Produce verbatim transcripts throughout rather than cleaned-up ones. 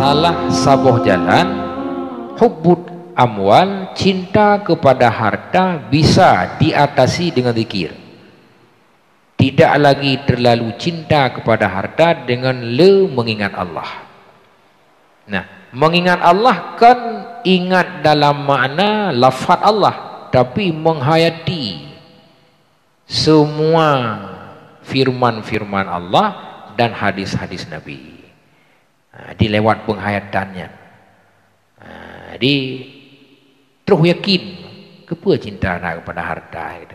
Salah saboh jalan, hubbul amwal, cinta kepada harta, bisa diatasi dengan zikir. Tidak lagi terlalu cinta kepada harta dengan le mengingat Allah. Nah, mengingat Allah kan ingat dalam makna lafaz Allah, tapi menghayati semua firman-firman Allah dan hadis-hadis Nabi. Ha, dilewat penghayatan nyan. Ha, jadi, troh yakin, keupeue cinta na keupada harta, gitu.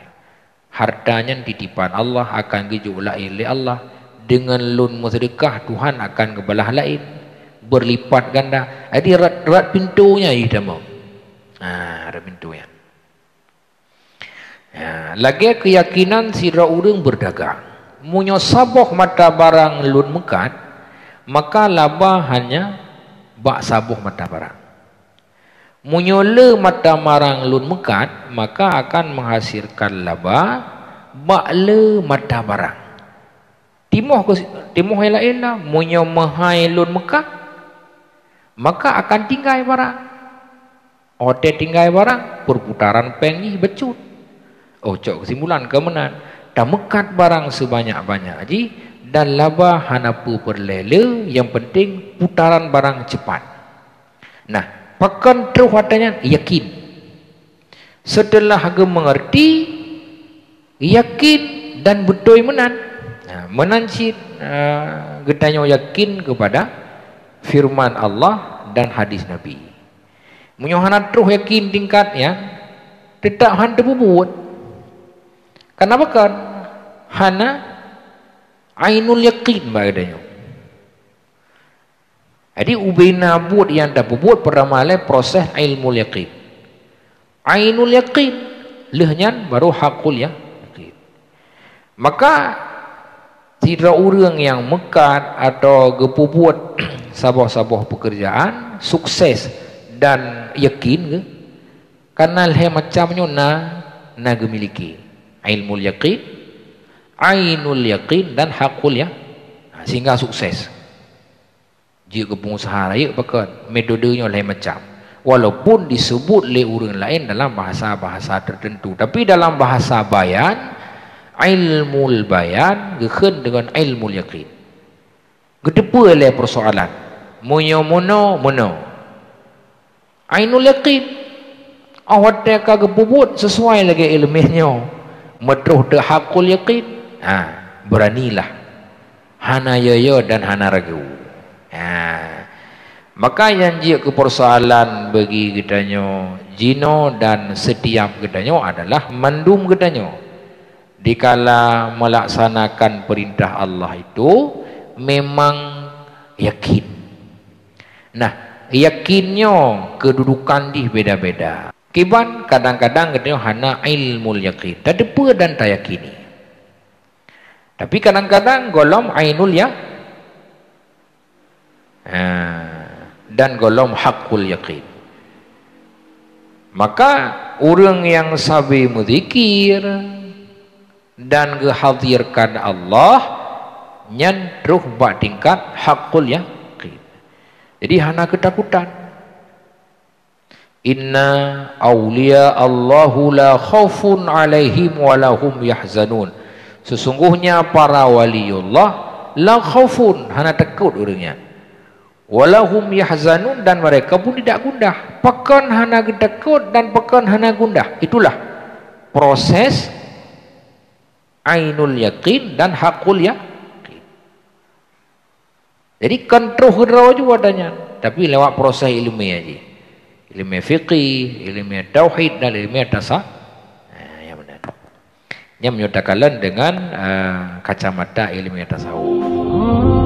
Harta nyan titipan Allah, akan geujok laén lé Allah. Deungon lôn meuseudeukah, Tuhan akan geubalah laén, beurlipat ganda. Jadi, rot, rot pintoe nyan jih tamong. Ha, rot pintoe nyan. Ya, lagée keuyakinan sidroe ureuëng beurdagang. Meunyoe saboh mata barang lôn meukat, maka laba hanya bak saboh mata barang. Meunyoe le mata barang lôn meukat, maka akan menghasilkan laba bak le mata barang. Timoh keu, timoh nyang laén na, meunyoe meuhai lôn meukat, maka akan tinggai barang. Watée tinggai barang, perputaran péng jih bacut. Oh, cok keusimpulan keu meunan, tameukat barang seubanyak-banyak jih dan laba hana peue peureulée le, nyang penting putaran barang cepat. Nah, pakon troh watée nyan? Yakin. Seuteulah geumeungeurti, yakin dan beutôi meunan. Nah, meunan cit, ah, geutanyoe yakin keupada firman Allah dan hadis Nabi. Meunyoe hana troh yakin tingkat nyan, teutap han teupeubuet. Kenapa kan? Hana ainul yakin bak geutanyoe. Jadi, ubena buet nyang tapeubuet, peurtama lé proses ilmul yakin. Ainul yakin, lheueh nyan baru hakul ya-, yakin. Maka, sidroe ureuëng nyang meukat atau geupeubuet saboh-saboh peukeurjaan, sukses dan yakin geuh, kana lhée macam nyoe na, na geumiliki. Ilmul yakin, ainul yakin, dan hakul ya-, sehingga sukses. Jeuet keu peungusaha rayeuk pakon, metode nyoe laén macam. Walaupun disebut lé ureuëng laén dalam bahasa-bahasa tertentu, tapi dalam bahasa bayan, ilmul bayan geukheun deungon ilmul yakin. Geuteupeue lé persoalan. Meunyoe meunoe, meunoe. Ainul yakin. Oh, watée ka geupeubuet sesuai lagée iéleumé nyoe, meutroh teuh hakul yakin, ha, beuranilah. Hana yo-yo dan hana ragu. Ha. Maka nyang jeuet keu persoalan bagi geutanyoe, jinoe dan setiap geutanyoe adalah mandum geutanyoe. Dikala melaksanakan perintah Allah itu memang yakin. Nah, yakin nyoe keududukan jih beda-beda. Kiban kadang-kadang geutanyoe hana ilmul yakin, tateupeue dan tayakini. Tapi kadang-kadang gohlom ainul ya-, ha, dan gohlom hakul yakin. Maka ureuëng nyang sabe meuzikir dan geuhadirkan Allah, nyan troh bak tingkat hakul yakin. Jadi hana keutakutan. Inna awliya Allahu la khaufun alaihim wa lahum yahzanun. Sesungguhnya para waliullah la khaufun, hana takot ureuëng nyan. Wa lahum yahzanun, dan mereka pun tidak gundah. Pakon hana geutakot dan pakon hana gundah. Itulah proses ainul yakin dan hakul yakin. Jadi, kon troh keudroe jua tanyan, tapi lewat proses iéleumé jih. Iéleumé fiqih, iéleumé tauhid, dan iéleumé tasa-, ha, nyang meunan. Nyan meunyoe takalon deungon, eh, kacamata iéleumé tasawuf.